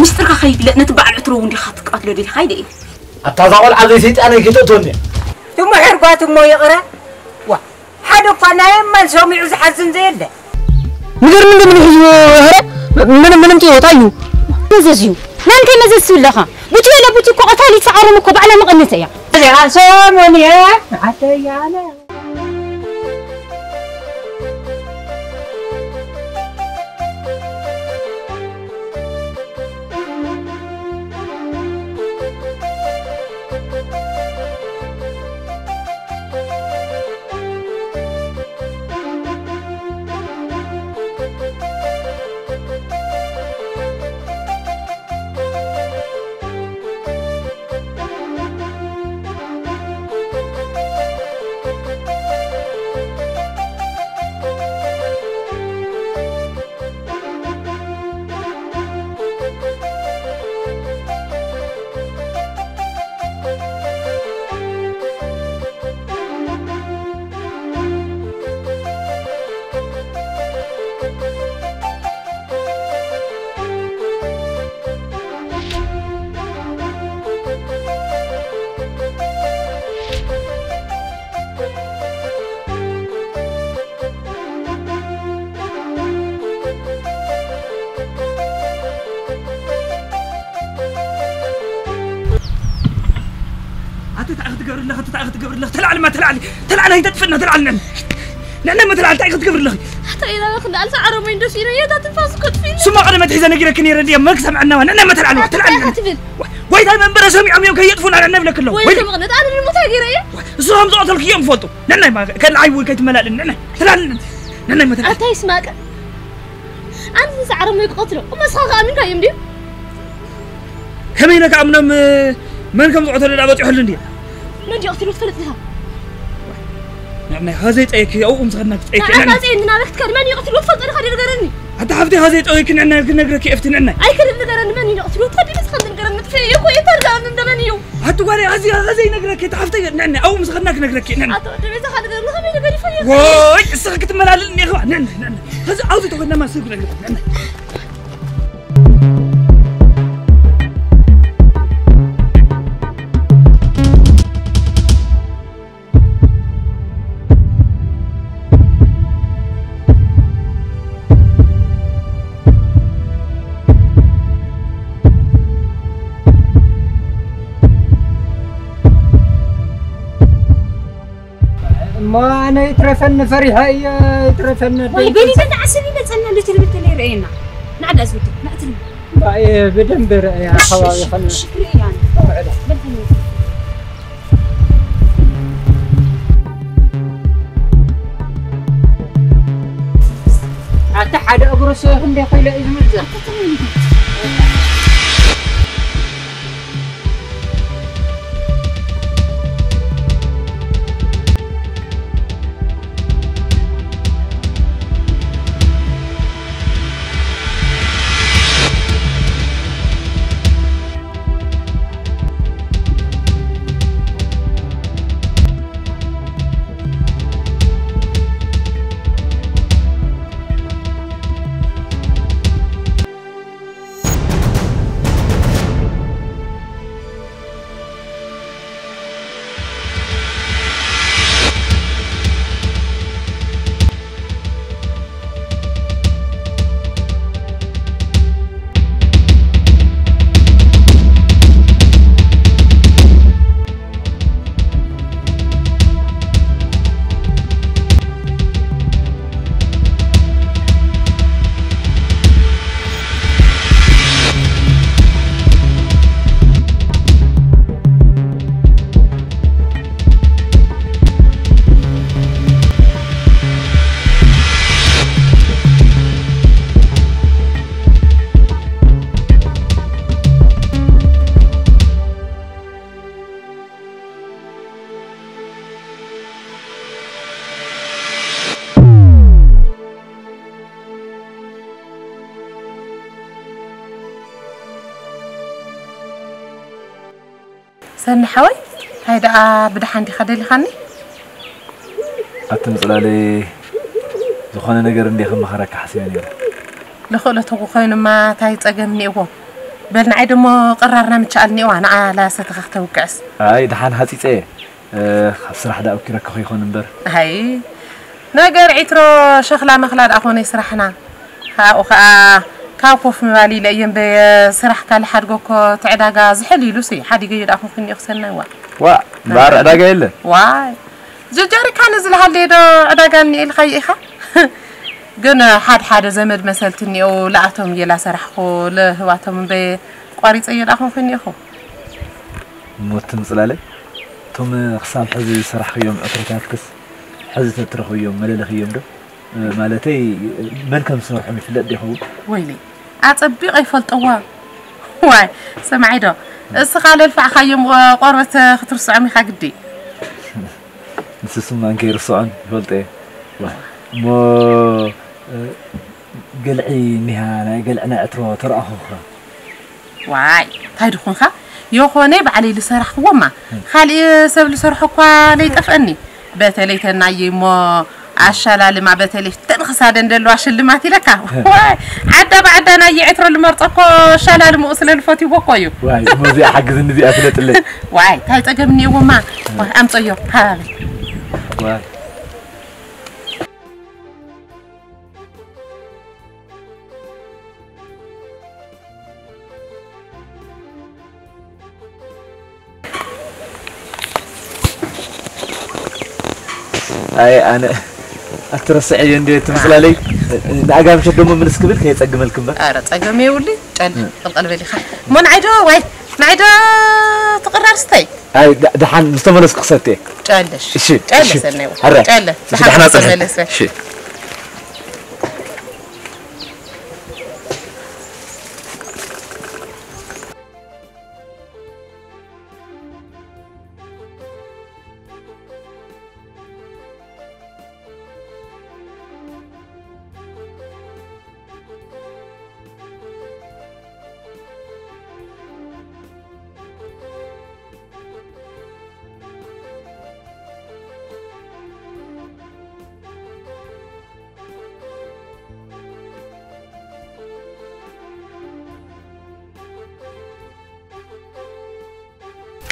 ምስጢርካ ከይፍለጥ ነቲ በዓል ዕትሮ እውን ዲኻ ክትቀትሎ ደሊኻ? ኣይደ እዩ። ኣታ እዛ ቆልዓ ዘይሰይጣነይ ከይተእትወኒ እያ። ትሞ ሕርጓት እሞ ይቕረ። ዋ፣ ሓደ እኳ ናይ እማን ሰሚዑ ዝሓዝን ዘየለ። ንገርኒ እንዶ ምን ሒዝዎ? ኧረ ምንም ምንም ጥዮ ታዩ። መዘዝ እዩ። ናንተይ መዘዝ ትብለኻ? ቡቲ የለ ቡቲ እኮ ቀታሊት ሰዓሮም እኮ ባዕላ መቐነት እያ። እዚኣ ሰሙን እየ ዓደያነ። ኣቲ እንታይ ክትገብር ኣለኻ? ኣቲ እንታይ ክትገብር ኣለኻ? ተላዕሊ ማ ተላዕሊ፣ ተላዕሊ ኣይተጥፍእና፣ ተላዕሊ ነን ነን ማ ተላዕሊ፣ እንታይ ክትገብር ኣለኺ? ኣታ ኢላ ክንዳል ሰዓሮም ወይ እንደሱ ኢለ የታ ትንፋስ እኮ ጥፊ። ስማ ቀደመት ሒዘ ነጊረክ ነይረ እንዲየ መክ ሰምዐና ዋ ነን ማ ተላዕሊ፣ ተላዕሊ ነን። ትብል? ጎይታ መንበረ ሰሚዖም እዮም ከየጥፉና ነን ብለክ ኣለዉ። ወይ ወይ ተመቕነት ኣነ ልሙት ሃገረ እየ። እሱ ከም ዝቐተልክ እዮም ፈልጡ። ነናይ ማ ከልዓይ ወይ ከይትመላልን ነናይ ተላዕሊ ነን። ነናይ ማ ተላዕሊ። ኣታ ይስማቀ ኣንቲ ሰዓሮም ወይ ክቐትሎ እሞ እስኻ ከኣሚንካ እዮም ድዩ? ከመይ ኢለ ክኣምኖም? መን ከም ዝቐተሎ ደኣ በፂሑሉ እንድየ። መን ድዩ ቀቲሉ ትፈልጥ ዲኻ? ንዕናይ ሃዘይ ጠየኪ ኣብኡ ምስ ኸድና ትጠየኪ ንዓኻ ንዕናይ። ዘይ እንድናበክ ትከድ መን እዩ ቀቲሉ ትፈልጦ ዲኻ ድዩ ንገረኒ። ኣታ ሓፍተይ ሃዘይ ጠየኪ ንዕናይ ክነግረኪ እየ፣ ኣብቲ ንዕናይ። ኣይክድን ንገረኒ መን እዩ ቀቲሉ ትኸዲ ምስ ኸዲ ንገረኒ ጥፍእ እዩ እኮ የታርጋኒ እንደመን እዩ። ኣቲ ጓለይ ሃዚ ሃዘይ ነግረኪ እየ፣ ሓፍተይ ንዕናይ ኣብኡ ምስ ኸድና ክነግረኪ እየ ንዕናይ። ኣቶ ወዲ ቤዛ ኻድገርኒ ኸመይ ነገር ይፈልጥ? ወይ እስኺ ክትመላልእ እኒኻ ንዕናይ ንዕናይ። ሃዚ ኣብዚ ተኾድና ማስብ ክነግረኪ ንዕናይ። እሞ ኣነ ይትረፈኒ ፈሪሐ እየ ይትረፈኒ። ወይ ገሊተ ተዓስብ ይመጸና እንዶ ትልብል ተለይ ረእየና። ናዕዳ ዝውድእ ናዕትል። ባየ ብደንብ ረእያ ኣኸባቢ ኸነ። ሽክሪ እያ። በልተኒ። ኣታ ሓደ እግሩ ስህ እንደ ኮይለ እዩ ዝምዘን። ሰኒ ሓወይ፣ እንታይ ደኣ ብደሓን ዲኻ ደሊኻኒ? ኣቲ ምጽላለይ፣ ዝኾነ ነገር እንዴ ክመኸረካ ሓሲበ ነይረ። ልኽእለቱ ኮይኑማ እንታይ ጸገም እኒኤዎ? በል ንዓይ ደሞ ቅራርና ምቻኣል ኒዋ ንዓ ላሰተኻ ክተውቅዕስ። ኣይ ደሓን ሃጺጸ እየ። እ፣ ካብ ስራሕ ደኣ ኣውኪረካ ከይኮን እምበር። ኣይ ነገር ዒትሮ ሸኽላ መኽላ ደኣ ኮነ ስራሕና። ካብኡ ከኣ ካብ ኮፍ ምባል ኢለ እየ እምበየ ስራሕ ካልእ ሓድጎ እኮ እቲ ዕዳጋ ዝሕል ኢሉሲ ሓዲገዮ ደኣ ኮንኩ እኒኦ ክሰናይ ዋ። ዋ፣ እምበኣር ዕዳጋ የለን። ዋይ፣ ጀጀሪካን እዚ ልሃለየ ዶ ዕዳጋ እኒኦ ኢልካዮ ኢኻ? ግን ሓደ ሓደ ዘመድ መሰልቲ እኒኦ፣ ለኣቶም እየ ላሰራሕኹ፣ ለህባቶም እምበየ ቋሪጸዮ ደኣ ኮንኩ እኒኦኹ። እሞ እቲ ምጽላለይ፣ እቶም ክሳብ ሕዚ ዝሰራሕኽዮም ዕትሮታትክስ፣ ሕዚ ተትረኽብዮም መለለኽዮም ዶ? ማለተይ፣ መን ከም ዝሰርሖም ይፍለጥ ዶ ይኸውን? ወይለይ፣ ኣጸቢቐ ይፈልጠዋ። ዋይ፣ ሰማዒ ዶ? እስኻ ለልፋዕካዮም ቆርበት ክትርስዖም ኢኻ ግዲ። ንስስማ እንከይርስዖን ይፈልጦ እየ። ዋይ፣ እሞ፣ እ፣ ገልዒ እኒሃ፣ ናይ ገልዒ ናይ ዕትሮ ተረኣኹኻ። ዋይ፣ እንታይ ድኹንካ? የኾነ ባዕለይ ልሰራሕክዎማ። ካልእ ሰብ ልሰርሖ እኳ ለይጠፍአኒ። በተለይ ተናየ እሞ ኣሻላልማ በተለይ ተን ክሳደን ደለዋ ሽልማት ኢለካ። ዋይ፣ ዓዳ ብዓዳ ናይ ዕትሮ ልመርጾ እኮ ኣሻላልምኡ ስለ ልፈትይዎ እኮ እዩ። ዋይ፣ እሞ እዚኣ ሓግዝኒ፣ እዚኣ ፍለጥለይ። ዋይ፣ እንታይ ጸገም እኒኦዎማ? ዋይ፣ ኣምጸዮ፣ ሃበበይ። ዋይ። ኣይ፣ ኣነ ኣትረስዐዮ እንዴ ትምስላለይ። ንኣጋምሸት ደሞ ምልስ ክብል ከየጸግመልክ እምበር። ኣረ፣ ጸገም የብሉይ። ጨል፣ እ። ቅልቀል በሊኻ። እሞ ንዓይ ዶ፣ ዋይ፣ ንዓይ ዶ ትቕራር ስተይ? ኣይ፣ ድ-፣ ደሓን ምስ ተመለስኩ ክሰትየ። ጨለሽ። እሺ፣ ጨለ እሺ። ሰናይ። ኣረ፣ ጨለ። እሺ፣ ደሓን ደሓን ጽንሕ። ተመለሰ። እሺ።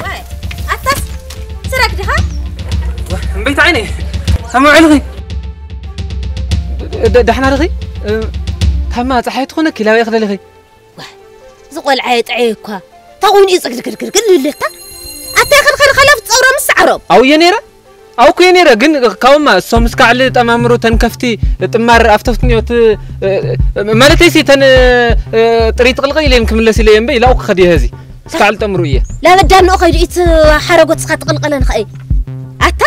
ዋይ፣ ኣታስ ስራክ ድኻ? እምበይት ዓይነይ፣ ከመይ ውዕልኺ? ደ-፣ ደሕና ዲኺ? እ፣ ታማ ጸሓይ ትኾነኪ፣ ላበይ ክደሊኺ? ዋይ፣ እዚ ቆልዓ የጥዐየ እኳ። እንታይ ኮይኑ እዩ ጽግድግድግድ ልብለታ? ኣታ ኸድኻ ንኸለፍ ጸውራ ምስ ሰዓሮም። ኣብየ ነይረ? ኣብኩ እየ ነይረ፣ ግን ካብማ እሶም እስካዕ ልጠማምሩ ተን ከፍቲ ጥማር ኣፍተፍትንዮ ት-፣ ማለተይሲ ተን፣ እ፣ ጥሪት ቅልቕል ኢለን ክምለስ ኢለ እየ እምበይ፣ ላኡ ክኸድ እየ ኸዚ። እስካዕ ልጠምሩ እየ። ላበዳንኡ ኸይዱ ኢት ሓረጎት ስኻ ትቕልቐለን ኸእ። ኣታ፣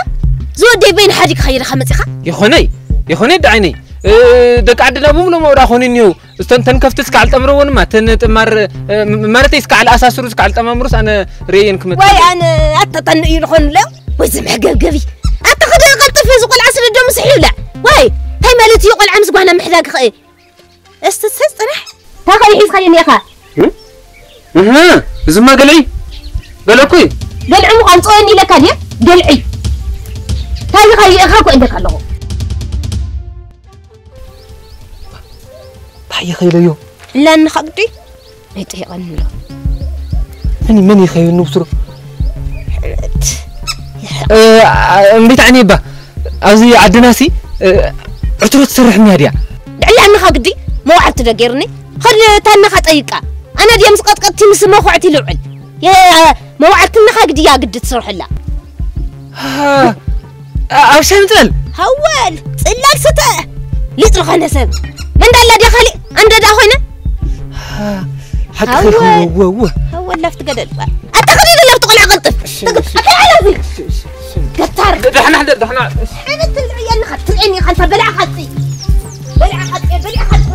ዝወደይ በይን ሓዲግ ኸይድኻ መጺኻ? ይኾነይ፣ ይኾነይ ደዓይነይ። እ፣ ደቂ ዓድና ብምሎም ኣውዳ ኾኑ እኒው። እስተን ተን ከፍቲ እስካዕ ልጠምረወንማ፣ ተን ጥማር፣ እ፣ ም-፣ ማለተይ እስካዕ ልኣሳስሩ፣ እስካዕ ልጠማምሩስ ኣነ ርእየን ክመጽእ ወይ እየ። ኣነ ኣታ ተን እዩ ዝኾኑ ኣለዉ። ወይ ዘመሕገብገቢ። ኣታ ኸደ ቀልጥፍ እዚ ቆልዓ ስለ ደሙ ስሕ ይብላዕ። ወይ፣ እንታይ ማለት እዩ ቆልዓ ምስ ጓና ምሕዳግ ኸእ? እስቲ ሰስ ጽናሕ። እንታይ ኸእ ሒዝካዮ እኒኢኻ? እ? እህ፣ እዝማ ገልዒ። በለኩ። ገልዒ ምዃን ጽወኒ ኢለካ ድየ? ገልዒ። እንታይ ኸእ ኢኻ እኮ እብለካ ኣለኹ። እንታይ ይኸይለዮ? እላኒ ኸግዲ። ኣይጠይቐኒ ኣሎ። መን፣ መን ይኸዩ ንብስሮ? ሕረት። እ፣ ኣ-፣ እምቢት ዓይኒ እባ። ኣብዚ ዓድናሲ፣ እ፣ ዕትሮ ትሰርሕ እኒያ ድያ? ድዕላኒ ኸግዲ። መዋዕልቲ ዶ ገይሩኒ? ኸዲ ታናኻ ጠይቃ። ኣነ ድየ ምስ ቀጥቀጥቲ ምስ መኹዕቲ ልውዕል? የ-፣ መዋዕልቲ እናኻ ግድያ ግዲ ትሰርሐላ። ሃ፣ ኣ-፣ ኣብ ሻሂ ምጽላል? ሃወል፣ ጽላል ስተ። ሊጥ ዝኾነ ሰብ። መን ዳላ ድያ ኻሊእ? ኣንደ ደኣ ኾይነ? ሃ፣ ሓቂ ሃወል። ኸይኮነ፣ ወ-፣ ወ-። ሃወል ላፍቲ ገደል። ኣታ ኸዲ ዶ ላፍቲ ቆልዓ ቀልጥፍ። እሺ፣ ተግ-፣ እሺ። ኣታ ዓላ እዚ። እሺ፣ እሺ፣ እሺ። ገታር። ድ-፣ ዳሕና፣ ዳሕና። ሓይበት ትልዕየኒ ኸ፣ ትልዕየኒ ኸ፣ በልዓ ኻልፂ። በልዓ ኻልፂ፣ በልዓ ኻልፂ።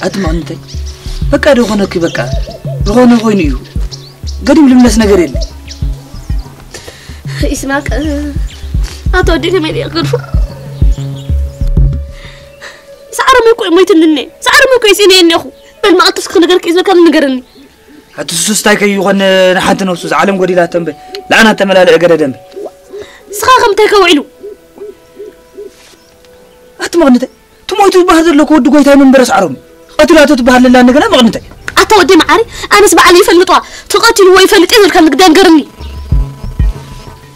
ኣቲ ማንተይ በቃ ዶ ኾነኪ በቃ ዝኾነ ኾይኑ እዩ። ገዲም ልምለስ ነገር የለ። ይስማቅ። ኣቶ ወዲ ከመይ ድየ ክገድፎ? ሰዓረመ እኮ እዩ ሞይትኒ እኔ። ሰዓረመ እኮ እዩ ስኢነ እኔኹ። በል መቐልትስ ክነገርክ እዩ ዝበልካ ንገረኒ። ኣቲ ሱስ እንታይ ከይኾን ንሓንቲ ነፍሱ እዛ ዓለም ጎዲላቶ እምበር። ለኣና ተመላልአ ገደደ እምበር። ንስኻ ከም እንታይ ከውዒሉ? ኣቲ መቕንተ፣ እቲ ሞይቱ ዝበሃል ዘሎ እኮ ወዲ ጎይታይ መንበረ ሰዓሮም እዩ። ቀቲላቶ ትበሃል ዘላ እንደገና መቕንተ። ኣታ ወዲ መዓሪ፣ ኣነስ ባዕለይ ይፈልጦ። ተቐቲልዎ ይፈልጥ እየ ዝበልካ ንግዳ ንገርኒ።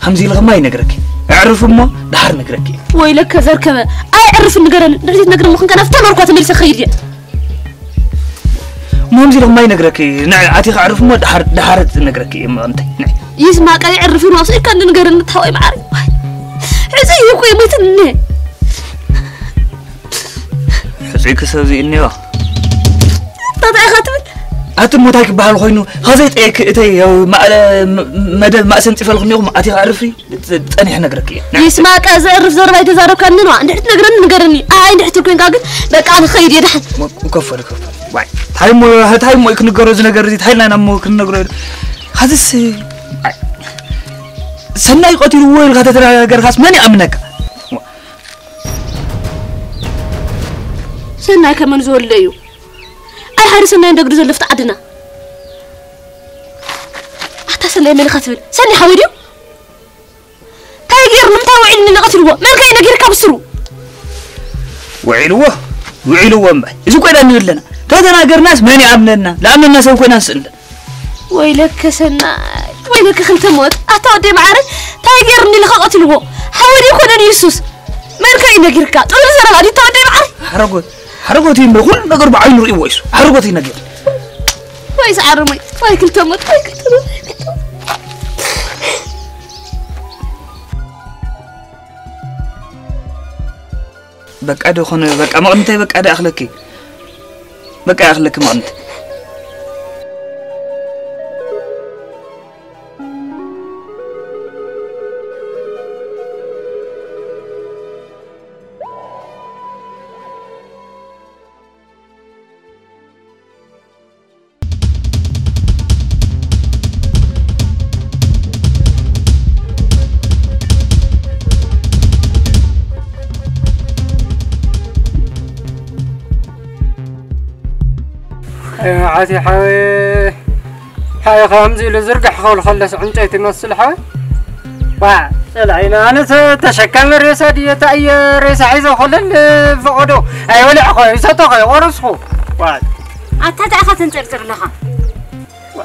ከምዚ ኢልኽማ ይነግረኪ። ኣዕርፍ እሞ ደሓር ነግረኪ። ወይለከ ዘርከበ፣ ኣይ ዕርፍ ንገረኒ። ድሕሪት ነግረኒ ኹን ከናፍ ተመርኳ ተመሊሰ ክኸይድ እየ። እሞ ከምዚ ኢልኽማ ይነግረኪ። ንዕ ኣቲ ከዕርፍ እሞ ደሓር፣ ደሓር ነግረኪ እየ መቐንተ። ንዕ። ይስማቀ ይዕርፍ ነው። ስልካ ንገረኒ ተሓወይ መዓሪ። ሕዚ እዩ እኮ ይሞይትኒ። ሕጹይ ክሰብ እዚ እኒዋ። እንታይ ኢኻ ትብል? ኣቲ እሞ እንታይ ክበሃል ኮይኑ? ኸዘይ ጠየክ እተይ ያው ማእለ መደብ ማእሰን ጽፈልኽኒ ኢኹም ኣቲ ከዕርፍ እዩ። ጸኒሕ ነግረክ እየ። ይስማቀ ዘዕርፍ ዘረባ ይተዛረብካኒ ነዋ። እንድሕር ትነግረኒ ንገረኒ። ኣይ እንድሕር ትብል ኮንካ ግን በቃ ንኸይድ እየ ደሓን። ከፈል ከፈል። ዋይ። ታይሞ ታይሞ ክንገሮ ዝነገር እዚ ታይልና ኢና እሞ ክንነግሮ። ኸዚስ ኣይ፣ ሰናይ ቀቲልዎ ኢልካ ተተናገርካስ መን ይኣምነካ? ሰናይ ከመን ዝወልደ እዩ? ኣይ ሓደ ሰናይ እንደግዱ ዘለፍቲ ዓድና። ኣታ ሰናይ መን ኢኻ ትብል? ሰኒ ሓወይ ድዩ? እንታይ ገይሩ ንምንታይ ውዒሉ ንነቐትልዎ? መን ከ እዩ ነጊርካ ብስሩ? ውዒልዎ? ውዒልዎ እምበር። እዚ ኮይና ንብለና። ተተናገርናስ መን ይኣምነና? ለኣመና ሰብ ኮይና ንስእንደ። ወይለከ ሰናይ፣ ወይለከ ክልተ ሞት። ኣታ ወደይ መዓረይ፣ እንታይ ገይሩ ንልካ ቀትልዎ? ሓወዲ ይኮነን ኢየሱስ። መን ከ እዩ ነጊርካ? ጥሩር ዘረባ ድዩ? ኣታ ወደይ መዓረይ። ሓረጎት፣ ሓረጎት እዩ እምበር፣ ኩሉ ነገር ብዓይኑ ርእይዎ እዩ። ሓረጎት እዩ ነገር። ወይ ሰዓረሞይ፣ ወይ ክልተ ሞት፣ ወይ ክልተ ሞት፣ ወይ ክልተ ሞት። በቃ ዶ ኾነ፣ በቃ መቕንተይ፣ በቃ ዶ ኣኽለኪ፣ በቃ ኣኽለኪ መቕንተይ። ኣቲ ሓወይ፣ ሓወይ ከምዚ ኢሉ ዝርግሕ ክብል ከለስ ዕንጨይቲ ይመስል ሓወይ። ዋ፣ ጸላኢና፣ ኣነ ተ-፣ ተሸካሚ ሬሳ ድየ? እንታይ እየ ሬሳ ሒዘ ኮለል ፈቐዶ? ኣይበልዕኹ፣ ኣይሰተኹ፣ ኣይቆረስኹ። ዋ። ኣታ እንታይ ኢኻ ተንጠርጥር ኣለኻ? ዋ።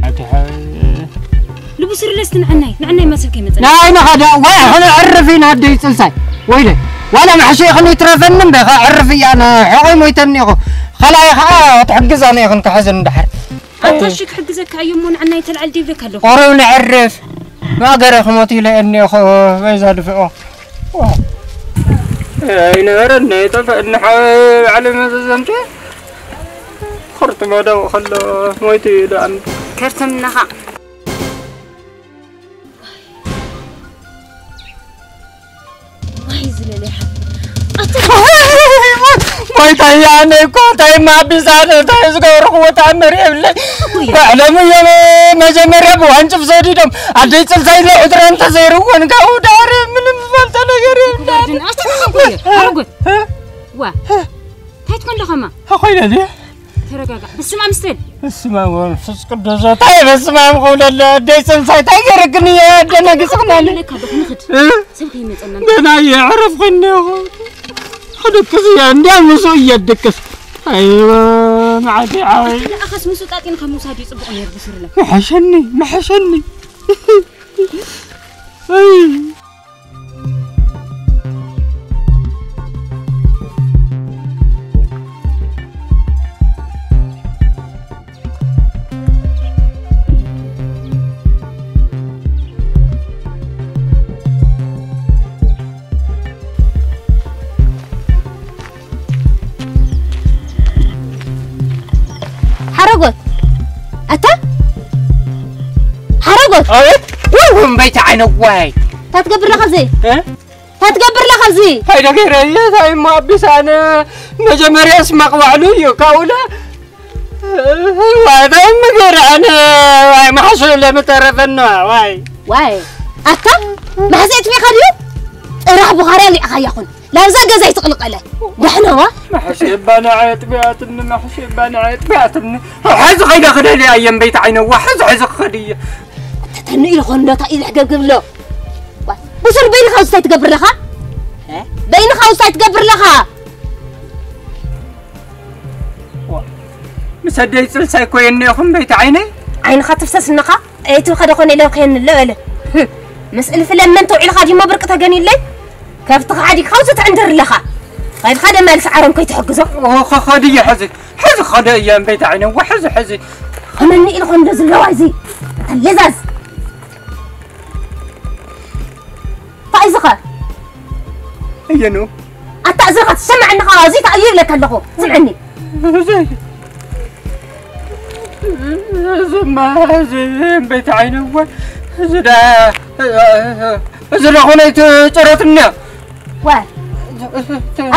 ኣቲ ሓ-፣ ልቡስ ርለስ ንዕናይ፣ ንዕናይ ማሰብ ከይመጸና። ናይ ንኸደ፣ ወይ ኹነ ዕርፍ ኢና ኣደይ ጽልሳይ። ወይለ፣ ዋላ ማሕሸ ይኹን ይትረፈኒ እምበ፣ ኸ ዕርፍ እያ፣ ነ-፣ ሕቖይ ሞይተኒ ኢኹ። ኸላይ ኸኣ ትሕግዛኒ ኢኽን ክሕዝን ድሓር። ኣታ እሺ ክሕግዘካ እየ እሞ ንዕናይ ተልዓል ዲብለካ ኣለኹ። ቆረብ ንዕርፍ። ንኣገረ ክሞት ኢለ እኒኦኹ፣ በይዛ ድፍኦ። ኣይነበረን፣ ኣይጠፍአን፣ ሓወይ ባዕሊ መዘዘምተ። ክርትሞ ደው ከሎ ሞይቱ እዩ ደኣ። ከርተምናኻ። ዋይ ዝለለ ይሓፍር። ኣታ ሞይታ እያ፣ ኣነ እኮ እንታይ ማቢዛ፣ ኣነ እንታይ ዝገበርኽዎ ተኣምር የብለይ። ኣቦየ። ባዕሎም እዮም መጀመርያ ብዋንጭፍ ሰዲዶም። ኣደይ ጽልሳይ ዕጥረ እንተዘይርወን ካብኡ ዳር ምንም ዝፈልጦ ነገር የብላን። ጋርድን፣ ኣታ ኣቦየ፣ ኣረጎት። ዋ። እንታይ ትኮን ደኸማ? ኣኾይነ ድየ? ተረጋጋዕ። በስመ ኣብ ስትል። በስመ ኣብ ወመንፈስ ቅዱስ። እንታይ በስመ ኣብ ክብለለ? ኣደይ ጽንሳይ እንታይ ገይረክኒ? ኣደናጊጽኽናኒ። ይብለካ ኣለኹ፣ ንኽድ። እ? ሰብ ከይመጸና። ደህና እየ፣ ዕረፍ ኮይነ እኮ። ክድቅስ እየ፣ እንዲያ ምስኡ እየ ድቅስ። ኣይ፣ መዓልቲ ዓወይ። ንዓኻስ ምስኡ ጣጢንካ ምውሳድ እዩ ጽቡቕ ነይሩ፣ ብስርለ። መሐሸኒ፣ መሐሸኒ። ሓረጎት፣ ኣታ ሓረጎት። ኣቤት። ውይ፣ እምበይቲ ዓይነዋይ። እንታይ ትገብር ኣለኻ ኣብዚ? እ? እንታይ ትገብር ኣለኻ ኣብዚ? እንታይ ዶ ገይረ እየ? እንታይ እሞ ኣቢሳነ? መጀመርያስ ማቕ ባዕሉ እዩ። ካብኡለ ዋይ፣ እንታይ እሞ ገይረ ኣነ? ዋይ፣ ማሕሱ ለምተረፈና፣ ዋይ። ዋይ፣ ኣታ ማሕዘ እትሜኻ ድዩ? ጥራሕ ቡኻርያ ሊዕኻያ ኹን። ላብዛ ገዛ ይትቕልቀለ። ደሕናዋ? ማሕሴባ ንዓይ ኣጥቢያትኒ፣ ማሕሴባ ንዓይ ኣጥቢያትኒ። ሕዚ ኸይደ ክደልያ እየ እምበይቲ ዓይነዋ፣ ሕዚ፣ ሕዚ ክኸድ እየ። ተተንኡ ኢሉ ኾን ዶ፣ እንታይ ኢሉ ሕገብግብ ኣሎ? ዋ፣ ብሱር በይንኻ ውስታይ ትገብር ኣለኻ? እ? በይንኻ ውስታይ ትገብር ኣለኻ? ዋ፣ ምስ ኣደይ ጽልሳይ እኮ የኒኹም እምበይቲ ዓይነይ። ዓይንኻ ትፍሰስ እንኻ? እቲ ኸደ ኾነ ኢለ ኸየኒ ኣሎ በለ። ህም፣ ምስ እልፊ ለመን ተውዒልካ ዲሞ ብርቂ ተገኒለይ? ከብትኻ ሓዲግካ ውጽእ ትዕንድር ኣለኻ። ኸድካ ደማ ልሰዓሮም ከይትሕግዞ። ኸ-፣ ኸድየ ሕዚ። ሕዚ ኸደ እየ እምበይቲ ዓይነ። ዋ፣ ሕዚ፣ ሕዚ። ኸመኒ ኢሉ ኾን ዶ ዝለዋ እዚ? ተሌዛዝ። እንታይ እዩ ዝኸ? እየኑ። ኣታ እዝኻ ትሰምዓኒ ኸዓ፣ እዚ እንታይ እዩ ይብለካ ኣለኹ? ስምዕኒ። እዚ፣ እዚማ፣ እዚ እምበይቲ ዓይነ እወ፣ እዚ ዳ-፣ እዚ ዳ ኾነ እቲ ጭረት እኒኣ። ወ-፣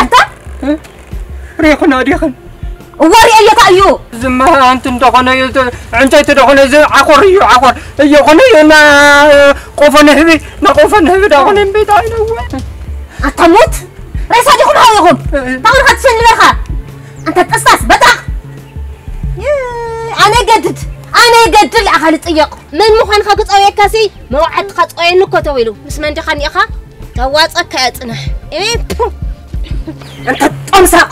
ኣታ? ሪኹን ኣዲኽን? እወ፣ ሪኤዮ፣ እንታይ እዩ? ዝማ ኣንቲ እንደኾነ እዩ፣ እቲ ዕንጨይቲ ደኾነ፣ እዚ ዓኾር እዩ፣ ዓኾር። እየኾነ እዩ፣ እና ቆፎ ንህቢ፣ እና ቆፎ ንህቢ ደኾነ እምበይቲ ዓይነ እወ። ኣታ ሞት፣ ሬሳ ዲኹም ሃው ኢኹም? እ-፣ እ-፣ ታውን ኸትሰኒ በልኻ? ኣንታ ጠስጣስ፣ በጣቕ። ይ-፣ ኣነ ገድድ፣ ኣነ ገድል ኣኻ ልጥየቕ። መን ምዃንካ ክጸውየካሲ፣ መውዓትካ ጸወየኒ እኮ ተባሂሉ። ምስ መን ዲኻ እኒኢኻ? ተዋጸካ እያ ጽናሕ። ኤ፣ ፑ። ኣንታ ጦምሳቕ፣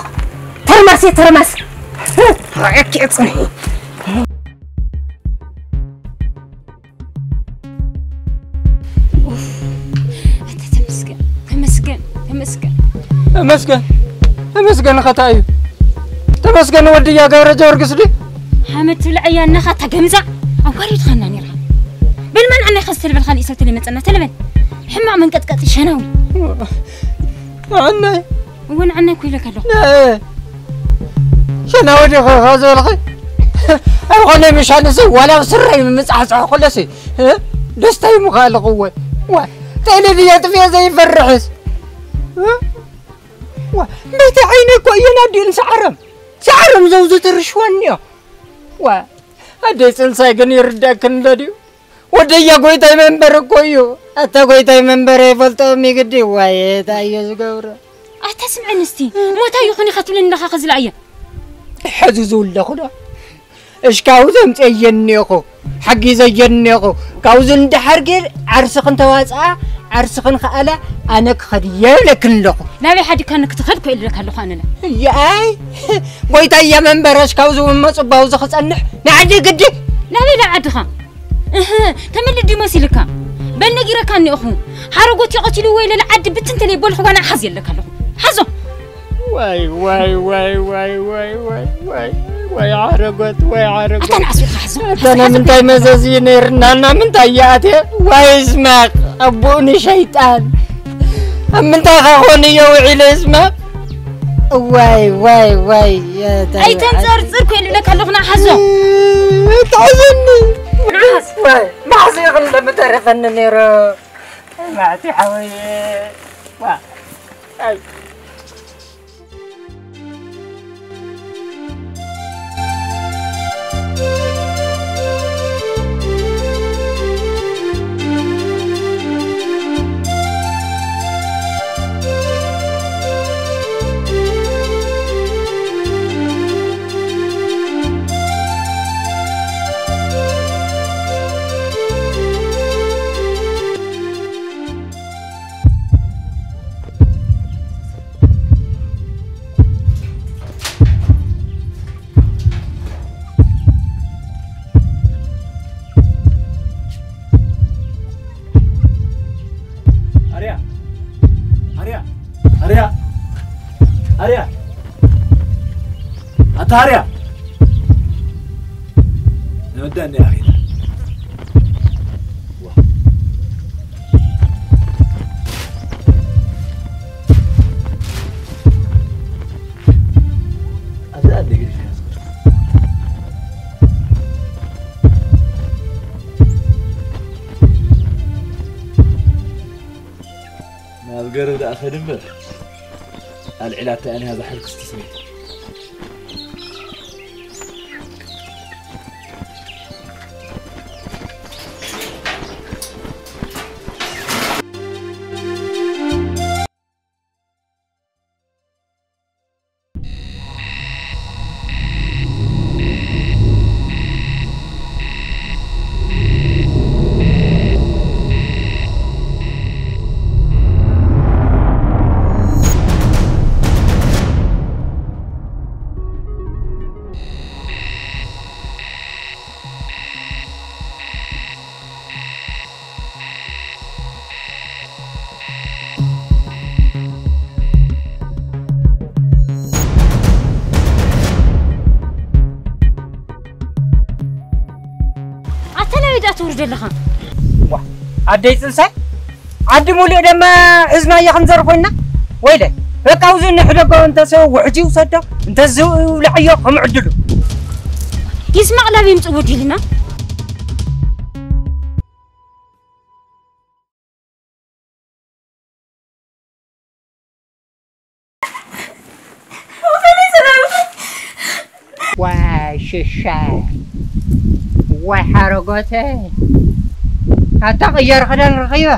ተርማስ እየ፣ ተርማስ። ርኣየኪ እየ ጽንሒ። ኡፍ፣ ኣታ ተመስገን፣ ተመስገን፣ ተመስገን። ተመስገን፣ ተመስገን ኸታ እዩ። ተመስገን ወዲ እያ ገብረ ጊዮርጊስ ድዩ? ሓመድ ትብልዐያ እናኻ እታ ገምዛዕ ኣዋሪድኻና ነይርካ። በል መን ዓናይ ኸዚ ተልበል፣ ካልእ ሰብ ተለይመጸና ተለበል። ሕማቕ መንቀጥቀጢ ሸናዊ። ዓናይ? እወ፣ ንዓና እኮ ኢለካ ኣለኹ። ነ-፣ ሸናዊ ዲኺ ኸ ዝበልኺ? ኣይኮነ ምሻ ንሱ ዋላ ኣብ ስረይ ምምጻሕጻሕ ከሎሲ፣ እ? ደስታ ይምኻ ኣለኹ። እወ። ዋ፣ ጤለ ድየ ጥፍኤ ዘይፈርሕስ? እ? ዋ፣ በቲ ዓይነ እኮ እየን ኣዲኡን ሰዓሮም። ሰዓሮም ዘውዙ ትርሽወኒ እዮ። ዋ፣ ኣደይ ጽንሳይ ግን ይርዳክን እንዶ ድዩ? ወደያ ጎይታይ መንበር እኮ እዩ። ኣታ ጎይታይ መንበር ይፈልጦም ይግዲ። ዋይ፣ እንታይ እዮ ዝገብሮ? ኣታ ስምዐኒ እስቲ፣ ሞታ ይኹን ኢኻ ትብለኒ ኣለኻ ከዝላ እየ። ሕዚ ዝውለኹ ዶ? እሽካው ዘምፀየኒ እኹ፣ ሓጊዘየኒ እኹ። ካብዚ እንድሓር ግን ዓርስኽን ተዋፅኣ፣ ዓርስኽን ከኣላ ኣነ ክኸድ እየ ይብለክን ኣለኹ። ናበይ ሓዲግካኒ ክትኸድ ኮ ኢለካ ኣለኹ ኣነለ። ያይ፣ ጎይታይ እየ መንበረሽ ካብዚ እውን መፅባው ዝኽፀንሕ ንዓዲ ግዲ። ናበይ ናብ ዓድኻ? እህ፣ ተመልዲ መሲልካ። በል ነጊረካ እኒኦኹ። ሓረጎት ይቐትሉ ወይ ለለ ዓዲ ብትን ተለይ በልኹ ዋና ሓዝ የለካ ኣለኹ። ሓዞ። ዋይ፣ ዋይ፣ ዋይ፣ ዓረጎት፣ ወይ ዓረጎት። ኣታ ንዓስ ኢልካ ሓዞ። ኣታ ንምንታይ መዘዝ እዩ ነይርና? እና ምንታይ ይኣትየ? ዋይ ስማቕ፣ ኣቦኡ ንሸይጣን። ኣብ ምንታይ ኸኾን እዮ ውዒለ ስማቕ? ዋይ፣ ዋይ፣ ዋይ፣ የታ ኣይተንጸርጽር ኮ ኢሉ ለካ ኣለኹ፣ ንዓ ሓዞ። ተሓዘኒ። ንዓ ሓዝ። ዋይ፣ ማሕዘ ይኽእል ለምተረፈኒ ነይሩ። ማዕቲ ሓወየ። ዋ። ኣይ። ኣርያ! ኣርያ! ኣታ ኣርያ! ንወዳ እንዲ ኣኺላ። ዋ። ኣዛ ኣደ ገዲፍካ ዝኸድኩ። ናብ ገረብ ደኣ ከድ እምበር፣ ኣልዒላታ እያ እዛ ሕልክስቲ ሰበይቲ። ኣታ ናበይ ደኣ ትወርድ ኣለኻ? ዋ፣ ኣደይ ጽንሳይ፣ ዓዲ ሙሉእ ደማ ሒዝናዮ ክንዘርፍ ኮይንና? ወይለ፣ በቃ፣ ኣብዚ ንሕደጎ፣ እንተ ሰብ ውሕጅ ይውሰዶ፣ እንተ ዝብላዕዮ ከም ዕድሉ። ይስማዕ ላብ ይምጽእ ወዲልና። ዋይ ሽሻይ፣ ዋይ ሓረጎተይ፣ ኣታ ቅያር ክዳን ረኺበ።